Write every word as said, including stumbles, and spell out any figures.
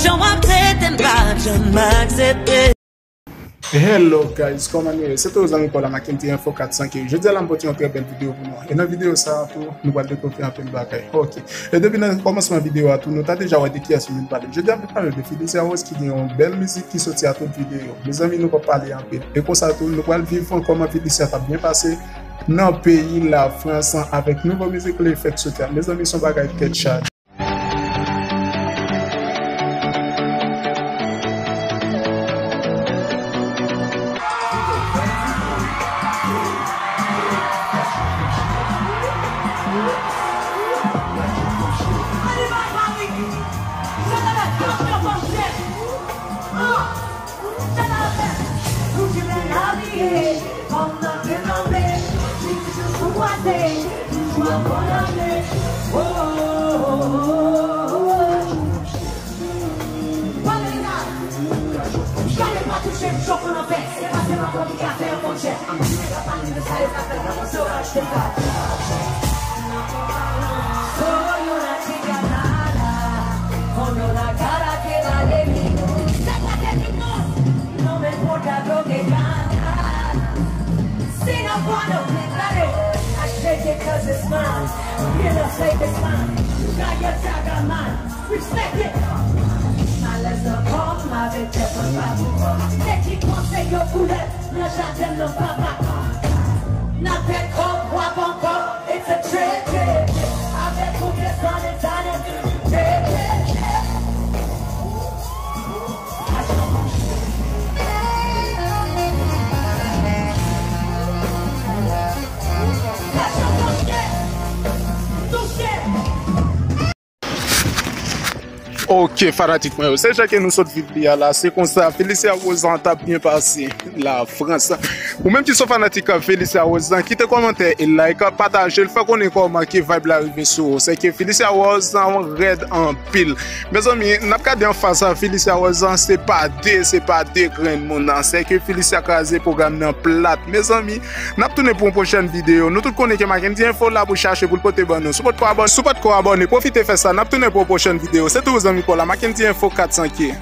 Jan w ap trete m pa janm aksepte. Hello guys, kòman nou ye? Se toujou zanmi pa w la, Mackendy Info kat san ke. Jodi a la m pote yon trè bèl videyo pou nou. E nan videyo sa a tou, nou pral dekouvri anpil bagay. Ok. E depi nan kòmansman videyo a tou, nou ta deja wè de kiyès nou vin pale. Jodi a m vin pale de Felicia Rose ki gen yon bèl mizik ki soti a tout videyo. Mezanmi, nou p ap pale anpil. E konsa tou, nou pral viv kòman Felicia t ap byen pase nan peyi Lafrans avèk nouvo mizik li fèk soti a. Mezanmi, se yon bagay tèt chaje. Respect it. Malèz nan kò m avèk tèt mwen pa pou kò. Nèg ki panse yo koulè nan jaden nan papa. N ap fè kòb, w ap ankò, it's a trip, trip, trip. Avèk ou, trip, trip, trip. Ok, fanatik mwen yo, se jan ke nou sot viv li a la, se konsa, Felicia Rose lan t ap byen pase Lafrans. Ou menm ki se yon fanatik Felicia Rose lan, kite kòmantè e like, pataje l, fè konnen kòman ke vibe la rive sou ou. Se ke Felicia Rose lan rèd anpil. Mezanmi, n ap gade anfas Felicia Rose lan, se pa de, se pa de grenn moun nan. Se ke Felicia kraze pwogram nan plat. Mezanmi, n ap tounen pou yon pwochèn videyo. Nou tout konnen ke Mackendy Info la pou chache pou l pote ban nou. Si w potko abòne, si w potko abòne, pwofite fè sa. N ap tounen pou yon pwochèn videyo. Se toujou zanmi pa w la, Mackendy Info kat san ke.